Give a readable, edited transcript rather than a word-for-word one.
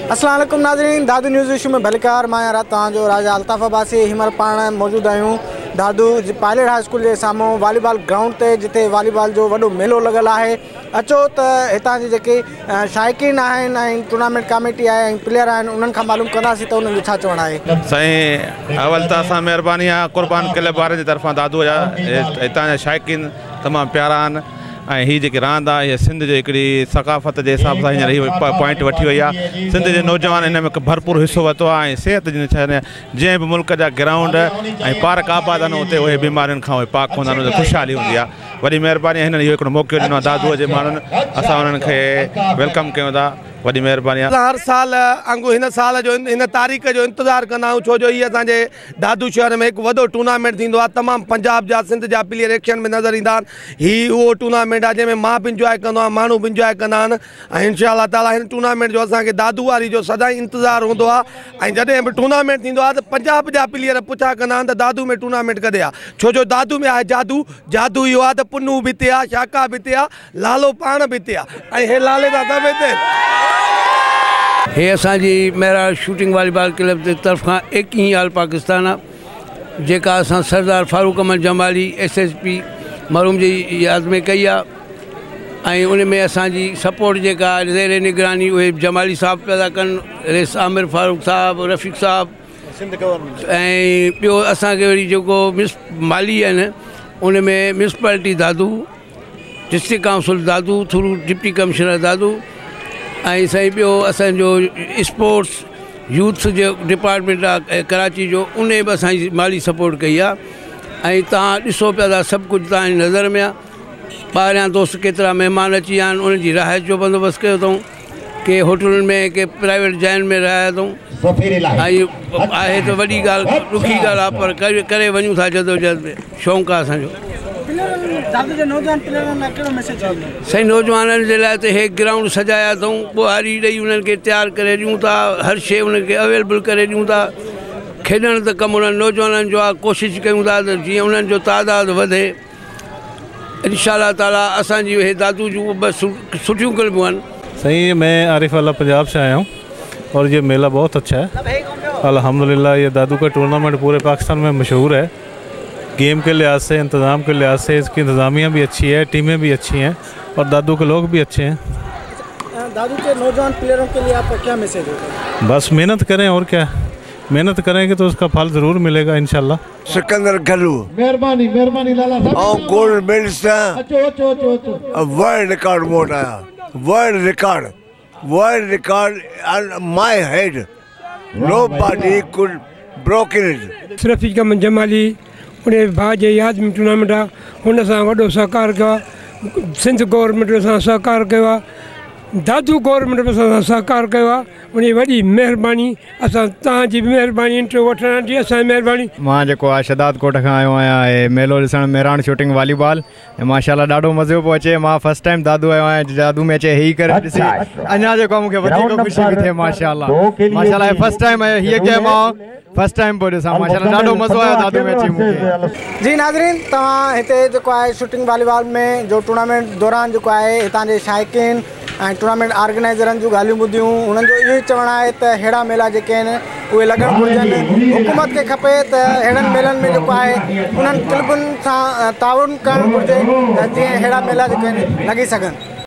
अस्सलाम वालेकुम नाज़रीन, दादू न्यूज़ इशू में भलीकार। मां आहियां तव्हांजो राजा अल्ताफ़ अब्बासी। हिन महिल पाण मौजूदु आहियूं दादू पायलट हाई स्कूल जे साम्हूं वॉलीबॉल ग्राउंड ते, जिते वॉलीबॉल जो वॾो मेलो लॻल आहे। अचो त हितां जे जेके शाइकीन आहिनि ऐं टूर्नामेंट कमेटी आहे ऐं प्लेयर आहिनि, उन्हनि खां मालूम कंदासीं त उन्हनि जो छा चवणु आहे। साईं, अवल त असां महिरबानी आहे कुर्बान क्लब वारनि जी तरफ़ां। दादूअ जा हितां जा शाइकीन तमामु प्यारा आहिनि ऐं हीअ जेकी रांदि आहे, इहा सिंध जे हिकिड़ी सकाफ़त जे हिसाब सां हींअर हीअ पॉइंट वठी वई आहे। सिंध जे नौजवान हिन में भरपूर हिसो वरितो आहे ऐं सिहत जी जंहिं बि मुल्क जा ग्राउंड ऐं पार्क आबाद आहिनि, उते उहे बीमारियुनि खां उहे पाक हूंदा आहिनि, उते ख़ुशहाली हूंदी आहे। वॾी महिरबानी, हिननि इहो हिकिड़ो मौक़ो ॾिनो आहे दादूअ जे माण्हुनि, असां उन्हनि खे welcome कयूं था। वॾी महिरबानी आहे। हर साल आंगुर हिन साल जो हिन तारीख़ जो इंतज़ारु कंदा आहियूं, छो जो हीअ असांजे दादू शहर में हिकु वॾो टूर्नामेंट थींदो आहे। तमामु पंजाब जा सिंध जा प्लेयर एक्शन में नज़र ईंदा आहिनि। हीअ उहो टूर्नामेंट आहे जंहिंमें मां बि इंजॉय कंदो आहियां, माण्हू बि इंजॉय कंदा आहिनि ऐं इनशा ताला हिन टूर्नामेंट जो असांखे दादू वारी जो सदाईं इंतज़ारु हूंदो आहे। ऐं जॾहिं बि टूर्नामेंट थींदो आहे त पंजाब जा प्लेयर पुछा कंदा आहिनि त दादू में टूर्नामेंट कॾहिं आहे, छो जो दादू में आहे जादू। जादू इहो आहे त पुनू बि हिते आहे, शाका बि हिते आहे, लालो पाण बि हिते आहे ऐं हे लाले था सभु हिते आहिनि। हे असांजी मेहरान शूटिंग वॉलीबॉल क्लब जे तरफ़ खां 21 आल पाकिस्तान आहे, जेका असां सरदार फारूक अहमद जमाली SSP मरहूम जी यादि में कई आहे ऐं उन में असांजी सपोर्ट जेका ज़ेर निगरानी उहे जमाली साहिबु पिया था कनि, रेस आमिर फारूक साहिबु, रफ़ीक साहिबु ऐं ॿियो असांखे वरी जेको मिस माली आहिनि, उन में municipality Dadu, district council Dadu through deputy commissioner Dadu ऐं साईं ॿियो असांजो स्पोर्ट्स यूथ जो डिपार्टमेंट आहे कराची जो, उन बि असांजी माली सपोर्ट कई आहे। ऐं तव्हां ॾिसो पिया था सभु कुझु तव्हांजी नज़र में आहे। ॿाहिरियां दोस्त केतिरा महिमान अची विया आहिनि, उन्हनि जी रिहाइश जो बंदोबस्तु कयो अथऊं, के होटलुनि में के प्राइवेट जायुनि में रहाया अथऊं। ऐं आहे त वॾी ॻाल्हि, ॾुखी ॻाल्हि आहे, पर करे वञूं था जदोजहद में, शौक़ु आहे असांजो। साईं, नौजवाननि जे लाइ त हे ग्राउंड सजाया अथऊं, ॿुहारी ॾेई उन्हनि खे तयारु करे ॾियूं था, हर शइ उन्हनि खे अवेलेबल करे ॾियूं था। खेॾणु त कमु उन्हनि नौजवाननि जो आहे, कोशिशि कयूं था त जीअं उन्हनि जो तादाद वधे। इंशा ताला असांजी हे दादू जूं ॿ सुठियूं क्लबूं आहिनि। सही, मैं आरिफ वाला पंजाब से आया हूँ और ये मेला बहुत अच्छा है अल्हम्दुलिल्लाह। ये दादू का टूर्नामेंट पूरे पाकिस्तान में मशहूर है। गेम के लिहाज से, इंतज़ाम के लिहाज से इसकी इंतज़ामिया भी अच्छी है, टीमें भी अच्छी हैं और दादू के लोग भी अच्छे हैं। दादू के नौजवान प्लेयरों के लिए आपका क्या मैसेज होगा? बस मेहनत करें और क्या, मेहनत करेंगे तो उसका फल ज़रूर मिलेगा इंशाल्लाह। सिकंदर गलू, मेहरबानी मेहरबानी लाला साहब, और गोल्ड मेडलिस्ट वर्ल्ड रिकॉर्ड मोट आया, world record, world record on my head, nobody could broken it. Rafiq Ahmed Jamali उन भाउ जे यादि में टूर्नामेंट आहे, हुन सां वॾो सहकार कयो आहे, सिंध गवर्नमेंट सां सहकार कयो आहे, दादू गवर्नमेंट बि असां सां सहकार कयो आहे। उनजी वॾी महिरबानी, असां तव्हांजी बि महिरबानी, इंटरव्यू वठण जी असांजी महिरबानी। मां जेको आहे शहदाद कोट खां आयो आहियां, हे मेलो ॾिसण मेहरान शूटिंग वॉलीबॉल, ऐं माशाल्लाह ॾाढो मज़ो पियो अचे। मां फर्स्ट टाइम दादू आयो आहियां, दादू में अचे ही करे ॾिसी अञा जेको मूंखे वधीक ख़ुशी पई थिए। माशाल्लाह माशाल्लाह, फर्स्ट टाइम आयो, हीअ गेम मां फर्स्ट टाइम पियो ॾिसां, माशाल्लाह ॾाढो मज़ो आयो दादू में अची मूंखे। जी नाज़रीन, तव्हां हिते जेको आहे शूटिंग वॉलीबॉल में जो टूर्नामेंट दौरान जेको आहे हितां जे शाइकीन ऐं टूर्नामेंट ऑर्गेनाइज़रनि जूं ॻाल्हियूं ॿुधियूं। उन्हनि जो इहो ई चवणु आहे त अहिड़ा मेला जेके आहिनि उहे लॻणु घुर्जनि। हुकूमत खे खपे त अहिड़नि मेलनि में जेको आहे उन्हनि क्लबुनि सां ताउन करणु घुर्जे त जीअं अहिड़ा मेला जेके आहिनि लॻी सघनि।